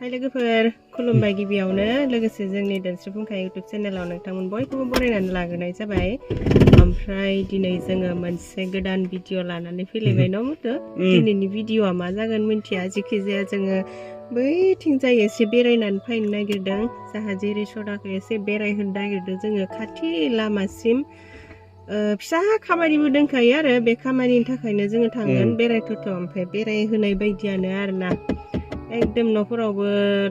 हाय लोगोफोर खुलुमबाय गिबियावनो लोगोसे जोंनि दोनस्रि फुंखा YouTube चेनेलाव नोंथांमोन बयखौबो बरायनानै लाग्रोनाय जाबाय। ओमफ्राय दिनै जोङो मोनसे गोदान भिडिअ लानानै फैलायबाय न' मुथु। दिनैनि भिडिअआ मा जागोन मिन्थिया, जिखि जाया जोङो बैथिंजाय एसे बेरायनानै फैनो नागिरदों। जाहा जेरै सदाखौ एसे बेरायहोनो नागिरदों जोङो खाथि लामासिम। फिसा खामानिबो दंखायो आरो बे खामानिनि थाखायनो जोङो थांगोन बेरायथ'थ'। ओमफ्राय बेरायहोनाय बायदियानो आरोना। एकदम न'फोरावबो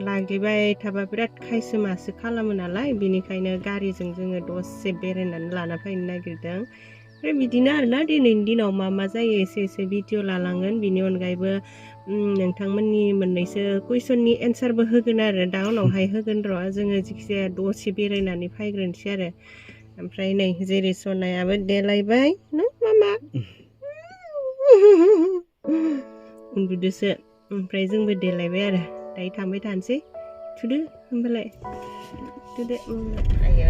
लांग्लिबाय थाबा बिराद खायसो मासो खालामो नालाय, बेनिखायनो गारिजों जोङो दसे बेरायनानै लाना फैनो नागिरदों। ओमफ्राय बिदिनो आरोना दिनैनि दिनाव मा मा जायो एसे भिडिअ लालांगोन। बिनि अनगायैबो नोंथांमोननि मोननैसो कुइसननि एन्सारबो होगोन आरो दा उनावहाय होगोन र'। जोङो जिखिजाया दसे बेरायनानै फैग्रोनोसै आरो। ओमफ्राय नै जेरै सनायाबो देलायबाय न' मामा उन्दुदोसो। ओमफ्राय जोंबो देलायबाय आरो दायो थांबाय थानोसै। थुदो होमबालाय थुदो। आयो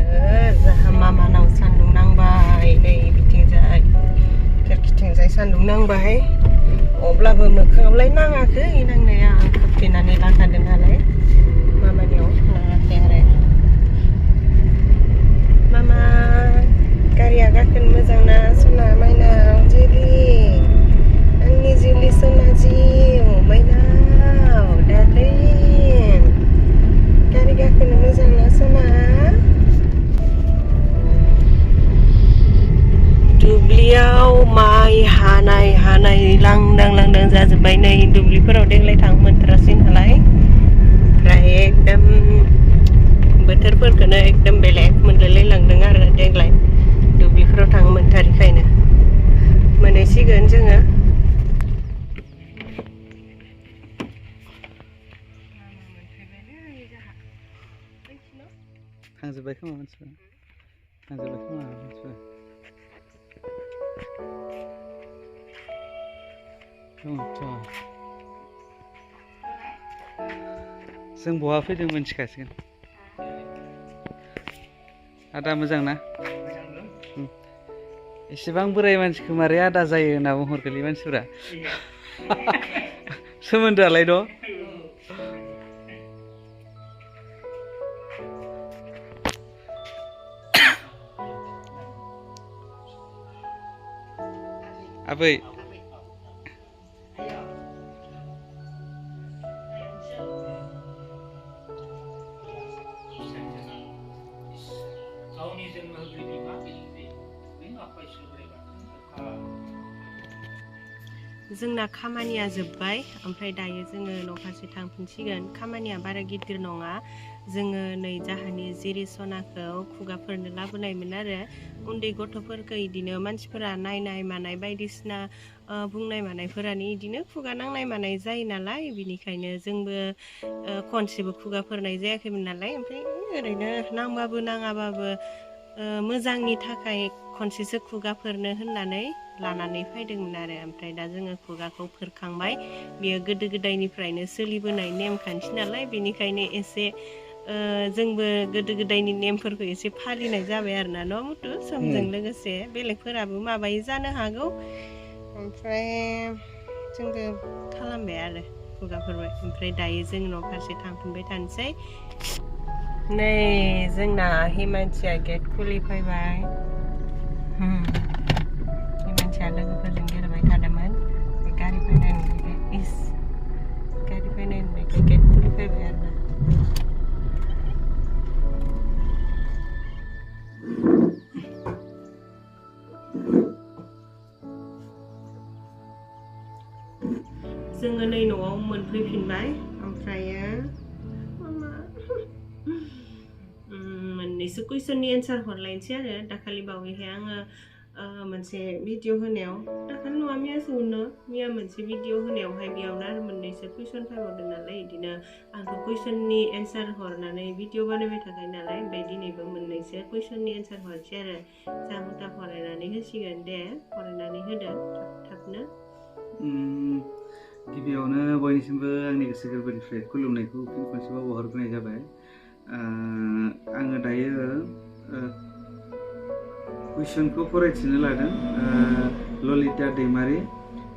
जाहा मामानाव सान्दुं नांबाय, नै बिथिंजाय खिरखिथिंजाय सान्दुं नांबाय। अब्लाबो मोखाङावलाय नाङाखै, नांनाया आं खोबथेनानै लाखादों नालाय मामानियाव नाङाखै आरो। मामा गारिया गाखोनो मोजां ना सना माइनाव जिलि, आंनि जिलि सना जिउ माइनाव दार्लिं, गारि गाखोनो मोजां ना सना? दुब्लियाव माइ हानाय लांदां जाजोब्बाय। नै दुब्लिफोराव देग्लाय थांनो मोनथारासै नालाय, ओमफ्राय एकदम बोथोरफोरखौनो एकदम बेलेग मोनलायलांदों आरो देग्लाय दुब्लिफोराव थांनो मोनथारिखायनो। मोनहैसिगोन जोङो। थांजोब्बाय खोमा मानसिफ्रा, थांजोब्बाय खोमा मानसिफ्रा। जों बहा फैदों मिन्थिखासिगोन। आदा मोजां ना? एसेबां बोराय मानसिखौ मारै आदा जायो होनना बुंहरगोनलै मानसिफोरा। सोमोन्दोआलाय दं। आबै जोंना खामानिया जोब्बाय, ओमफ्राय दायो जोङो न'फारसे थांफिनसिगोन। खामानिया बारा गिदिर नङा। जोङो नै जाहानि जिरि सनाखौ खुगाफोरनो लाबोनायमोन आरो। उन्दै गथ'फोरखौ इदिनो मानसिफोरा नायनाय मानाय बायदिसिना बुंनाय मानायफोरानो इदिनो खुगा नांनाय मानाय जायो नालाय, बिनिखायनो जोंबो खनसेबो खुगाफोरनाय जायाखैमोन नालाय। ओमफ्राय ओरैनो नांबाबो नाङाबाबो मोजांनि थाखाय खनसेसो खुगाफोरनो होननानै लानानै फैदोंमोन आरो। ओमफ्राय दा जोङो खुगाखौ फोरखांबाय। बेयो गोदो गोदायनिफ्रायनो सोलिबोनाय नेमखान्थि नालाय, बेनिखायनो एसे जोंबो गोदो गोदायनि नेमफोरखौ एसे फालिनाय जाबाय आरोना न' मुथु। समजों लोगोसे बेलेगफोराबो माबायो जानो हागौ, ओमफ्राय जोंबो खालामबाय आरो खुगाफोरबाय। ओमफ्राय दायो जों न'फारसे थांफिनबाय थानोसै। नै जोंना हिमानसिया गेट खुलिफैबाय। हिमानसिया लोगोफोरजों गेलेबाय थादोंमोन। गारि फैनाय नुनायखाय गारि फैनाय नुनायखाय गेट खुलिफैबाय आरोना। जोङो नै न'आव मोनफैफिनबाय। ओमफ्रायो मोननैसो कुइसननि एन्सार हरलायनोसै आरो। दाखालि बावैहाय आङो मोनसे भिडिअ होनायाव, दाखालि नङा मैया मोनसे भिडिअ होनायावहाय बेयावनो आरो मोननैसो कुइसन फैबावदों नालाय, बिदिनो आंथ' कुइसननि एन्सार हरनानै भिडिअ बानायबाय थाखायो नालाय। ओमफ्राय दिनैबो मोननैसो कुइसननि एन्सार हरसै आरो। जामुथा फरायनानै होसिगोन दे, फरायनानै होदो थाबनो। गिबियावनो बयनिसिमबो आंनि गोसो गोरबोनिफ्राय खुलुमनायखौ फिन खनसेबाव बावहरग्रोनाय जाबाय। आङो दायो कुइसनखौ फरायथिनो लादों। ललिता दैमारि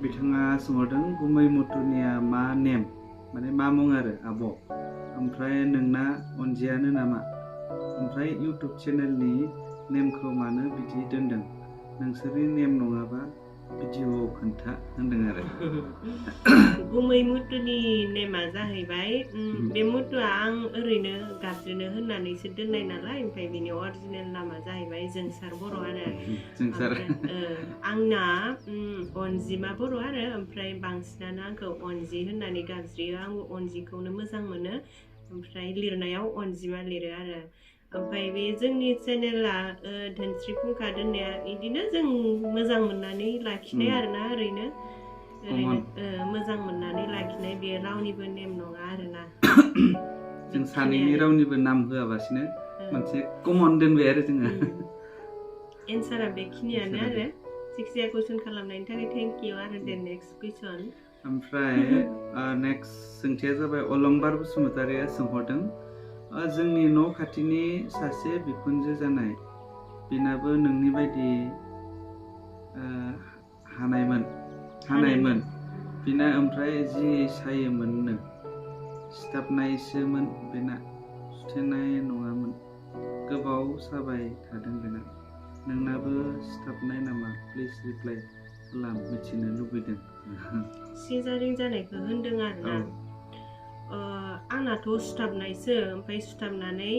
बिथाङा सोंहरदों गुमै मुथुनिया मा नेम, माने मा मुं आरो आब'। ओमफ्राय नोंना अनजियानो नामा? ओमफ्राय इउटुब चेनेलनि नेमखौ मानो बिदि दोनदों? नोंसोरनि नेम नङाबा भिडिअ'आव खोन्था होनदों आरो। गुमै मुथुनि नेमा जाहैबाय बे मुथुआ आं ओरैनो गाबज्रिनो होननानैसो दोननाय नालाय, ओमफ्राय बिनि अरिजिनेल नामा जाहैबाय जोंसार बर' आरो। जोंसार। आंना अनजिमा बर' आरो, ओमफ्राय बांसिनानो आंखौ अनजि होननानै गाबज्रियो। आंबो अनजिखौनो मोजां मोनो, ओमफ्राय लिरनायाव अनजिमा लिरो आरो। ओमफ्राय बे जोंनि चेनेला धोनस्रि फुंखा दोननाया बिदिनो जों मोजां मोननानै लाखिनाय आरोना, ओरैनो मोजां मोननानै लाखिनाय, बे रावनिबो नेम नङा आरोना। जों सानैनि रावनिबो नाम होआबासिनो मोनसे कमन दोनबाय आरो जोङो। एन्सारा बेखिनियानो आरो। जायखिजाया कुइसन खालामनायनि थाखाय थेंक इउ आरो। दे नेक्स्ट कुइसन। ओमफ्राय नेक्स्ट सोंथिया जाबाय अलंबार बसुमतारिया सोंहरदों, जोंनि न' खाथिनि सासे बिखुनजो जानाय, बिनाबो नोंनि बायदि हानायमोन बिना, ओमफ्राय जि सायोमोननो सिथाबनायसोमोन बेना, सुथेनाय नङामोन, गोबाव साबाय थादों बेना, नोंनाबो सिथाबनाय नामा? प्लिज रिप्लाइ खालाम, मिथिनो लुबैदों। सिजारिं जानायखौ होनदों आरोना। आंनाथ' सुथाबनायसो, ओमफ्राय सुथाबनानै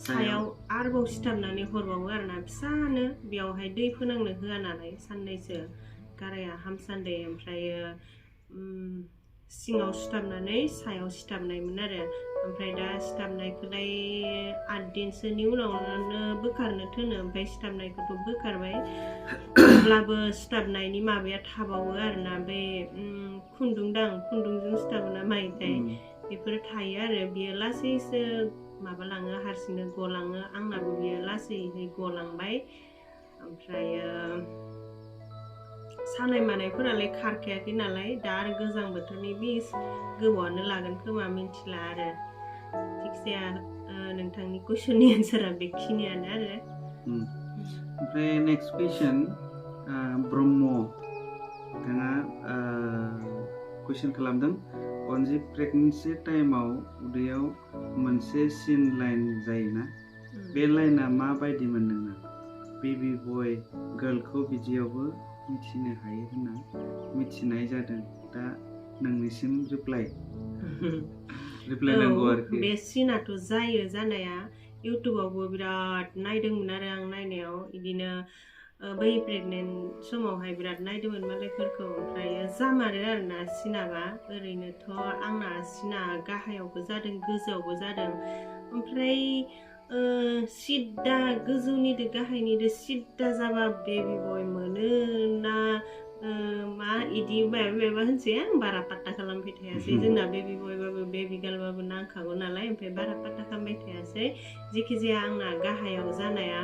सायाव आरोबाव सिथाबनानै हरबावो आरोना, फिसानो। बेयावहाय दै फोनांनो होआ नालाय साननैसो, गाराया हामसान्दे। ओमफ्रायो सिङाव सुथाबनानै सायाव सिथाबनायमोन आरो। ओमफ्राय दा सिथाबनायखौलाय 8 दिनसोनि उनावनो बोखारनो थोनो, ओमफ्राय सिथाबनायखौथ' बोखारबाय, अब्लाबो सिथाबनायनि माबाया थाबावो आरोना। बे खुन्दुंजों सिथाबोना मायोथाय, बेफोरो थायो आरो। बियो लासैसो माबालाङो, हारसिंनो गलाङो। आंनाबो बियो लासैहै गलांबाय। ओमफ्रायो सानाय मानायफोरालाय खारखायाखै नालाय, दा आरो गोजां बोथोरनि बिस गोबावानो लागोन खोमा, मिन्थिला आरो। जायखिजाया नोंथांनि कुइसननि एन्सारा बेखिनियानो आरो। ओमफ्राय नेक्स्ट कुइसन, ब्रह्म बिथाङा कुइसन खालामदों, अनजि प्रेगनेन्सि टाइमाव उदैयाव मोनसे सिन लाइन जायोना, बे लाइना माबायदिमोन नोंना? बेबि बय गार्लखौ बिदियावबो मिथिनो हायो होनना मिथिनाय जादों, दा नोंनिसिम रिप्लाइ नांगौ आरोखि। बे सिनाथ' जायो जानाया, इउटुबावबो बिराद नायदोंमोन आरो आं। नायनायाव बिदिनो बै प्रेगनेन्ट समावहाय बिराद नायदोंमोन मालायफोरखौ, ओमफ्राय जामारो आरोना सिनाबा। ओरैनोथ' आंना सिना गाहायावबो जादों, गोजौआवबो जादों। ओमफ्राय सिद्दा गोजौनिदो गाहायनिदो सिद्दा जाबा बेबि बय मोनो ना मा इदि माबा होनसै आं, बारा पात्ता खालामबाय थायासै। जोंना बेबि बयबाबो बेबि गार्लबाबो नांखागौ नालाय, ओमफ्राय बारा पात्ता खालामबाय थायासै। जेखिजाया आंना गाहायाव जानाया,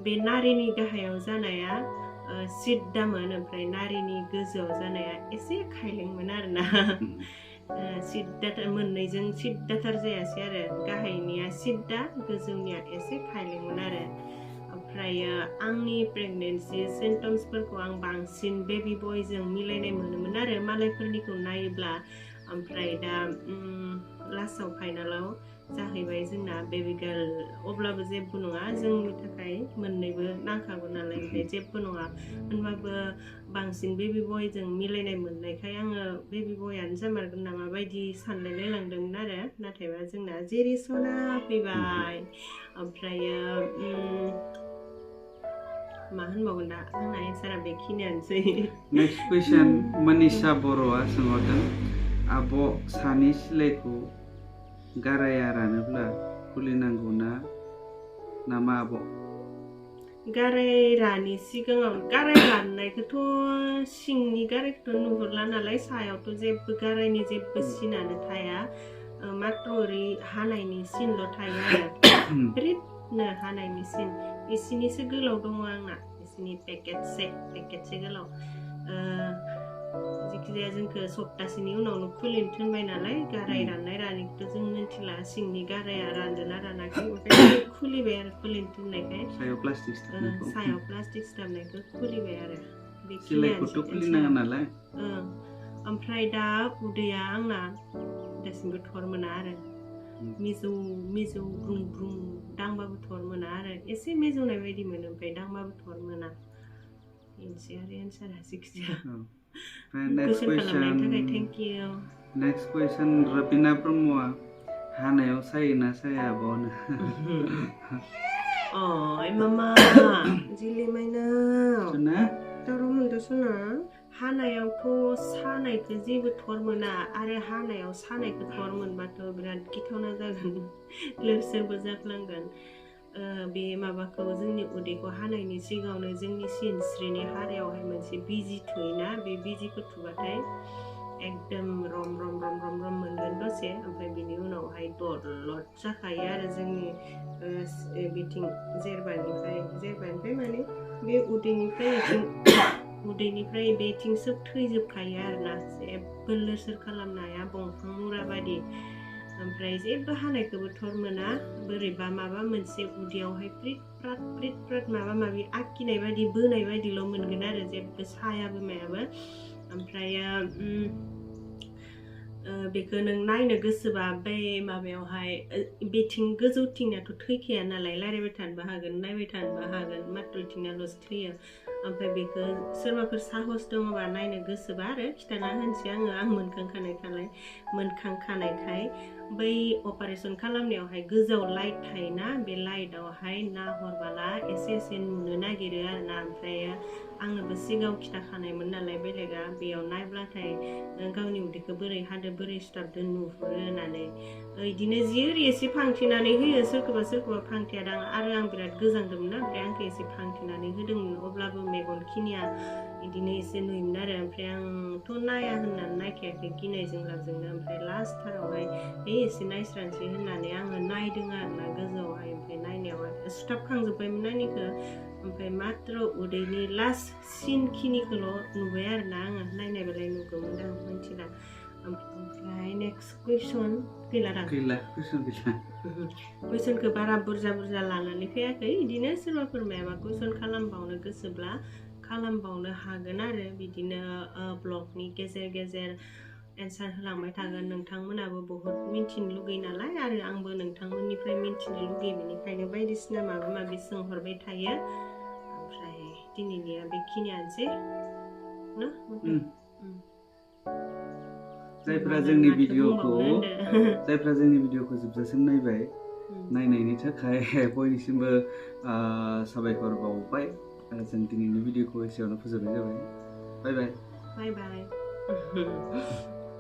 बे नारिनि गाहायाव जानाया सिद्दामोन, ओमफ्राय नारिनि गोजौआव जानाया एसे खायलेंमोन आरोना। मोननैजों सिद्दाथार जायासै आरो, गाहायनिया सिद्दा, गोजौनिया एसे खायलेंमोन आरो। ओमफ्रायो आंनि प्रेगनेन्सि सिम्पटम्सफोरखौ आं बांसिन बेबि बयजों मिलायनाय मोनोमोन आरो मालायफोरनिखौ नायोब्ला। ओमफ्राय दा लास्टआव फाइनालाव जाहैबाय जोंना बेबि गार्ल, अब्लाबो जेबो नङा, जोंनि थाखाय मोननैबो नांखागौ नालाय, ओमफ्राय जेबो नङा। होनबाबो बांसिन बेबि बयजों मिलायनाय मोननायखाय आङो बेबि बयानो जामारगोन नामा बायदि सानलायलाय लांदोंमोन आरो। नाथायबा जोंना जेरै सना फैबाय। ओमफ्रायो मा होनबावगोन, दा आंना एन्सारा बेखिनियानोसै। नेक्स्ट कुइसन, मनिषा बर'आ सोंहरदों, आब' सानि सिलाइखौ गाराया रानोब्ला खुलिनांगौ नामा आब'? गाराय रानि सिगाङाव, गाराय राननायखौथ' सिंनि गारायखौथ' नुहुरला नालाय, सायावथ' जेबो गारायनि जेबो सिनानो थाया, मात्र ओरै हानायनि सिनल' थायो आरो। ब्रिदनो हानायनि सिन, एसेनिसो गोलाव दङ आंना, एसेनि पेकेटसे गोलाव। जायखिजाया जोंखौ सप्तासेनि उनावनो खुलिनो थिनबाय नालाय, गाराय राननाय रानिखौथ' जों मिन्थिला, सिंनि गाराया रानदोंना रानाखै। ओमफ्राय खुलिबाय आरो, खुलिनो थिननायखाय सायाव प्लास्टिक सिथाबनायखौ खुलिबाय आरो। सिलाइखौथ' खुलिनाङा नालाय। ओमफ्राय दा उदैया आंना दासिमबो थर मोना आरो। मिजौ ब्रुं ब्रुं दांबाबो थर मोना आरो एसे मिजौनाय बायदि मोनो ओमफ्राय दांबाबो थर मोना बेनोसै आरो एन्सारा जिखिजाया कुइसन खालामनायनि थाखाय थेंक इउ नेक्स्ट कुइसन रबिना ब्रह्मआ हानायाव सायोना साया बावनो ओइ मामा जिलिमाइनाव सुना दावराव मोनदों सुना हानायावथ' सानायखौ जेबो थर मोना आरो हानायाव सानायखौ थर मोनबाथ' बिराद गिथावना जागोन लोर सोरबो जाफ्लांगोन बे माबाखौ जोंनि उदैखौ हानायनि सिगाङावनो जोंनि सिनस्रिनि हारायावहाय मोनसे बिजि थुयोना बे बिजिखौ थुबाथाय एकदम रम रम रम रम रम मोनगोन दसे ओमफ्राय बिनि उनावहाय दलद जाखायो आरो जोंनि बिथिं जेरबानिफ्राय माने बे उदैनिफ्राय बेथिं सोब थैजोबखायो आरोना जेबो लोर सोर खालामनो हाया बंफां मुरा बादि ओमफ्राय जेबो हानायखौबो थर मोना बोरैबा माबा मोनसे उदैयावहाय प्रिट प्राट माबा माबि आखिनाय बादि बोनाय बादिल' मोनगोन आरो जेबो सायाबो मायाबो ओमफ्रायो बेखौ नों नायनो गोसोबा बै माबायावहाय बेथिं गोजौथिंनाथ' थैखाया नालाय रायलायबाय थानोबो हागोन नायबाय थानोबो हागोन माथ्र' इथिंनाल'सो थैयो ओमफ्राय बेखौ सोरबाफोर साहस दङबा नायनो गोसोबा आरो खिथाना होनोसै आं मोनखांखानायखाय बै अपारेसन खालामनायावहाय गोजौआव लाइट थायोना बे लाइटआवहाय नाहरबाला एसे नुनो नागिरो आरोना ओमफ्राय आंनोबो सिगाङाव खिथाखानायमोन नालाय बेलेगा बेयाव नायब्लाथाय गावनि उदैखौ बोरै हादो बोरै सिथाबदों नुहुरो होननानै बिदिनो जि ओरै एसे फांथेनानै होयो सोरखौबा फांथेया दां आरो आं बिराद गोजांदोंमोन ना ओमफ्राय आंखौ एसे फांथेनानै होदोंमोन अब्लाबो मेगनखिनिया बिदिनो एसे नुयोमोन आरो ओमफ्राय आंथ' नाया होननानै नायखायाखै गिनायजों लाबजोंनो ओमफ्राय लास्टथारावहाय एसे नायस्रानोसै होननानै आङो नायदों आरोना गोजौआवहाय ओमफ्राय नायनायावहाय सुथाबखांजोब्बायमोन नायनिखौ ओमफ्राय मात्र उदैनि लास्ट सिनखिनिखौल' नुबाय आरोना आङो नायनायबालाय नुगौमोन आं मिथिला ओमफ्राय नेक्स्ट कुइसन गैला कुइसनखौ बारा बुरजा लानानै फैयाखै बिदिनो सोरबाफोर मायाबा कुइसन खालामबावनो गोसोब्ला खालामबावनो हागोन आरो बिदिनो ब्लगनि गेजेर एन्सार होलांबाय थागोन नोंथांमोनाबो बहुत मिन्थिनो लुगैयो नालाय आरो आंबो नोंथांमोननिफ्राय मिन्थिनो लुगैयो बेनिखायनो बायदिसिना माबा माबि सोंहरबाय थायो ओमफ्राय दिनैनिया बेखिनियानोसै न जायफ्रा जोंनि भिडिअखौ जोबजासिम नायबाय नायनायनि थाखाय बयनिसिमबो साबायखर बावबाय आरो जों दिनैनि भिडिअखौ एसेयावनो फोजोबनाय जाबाय बाय बाय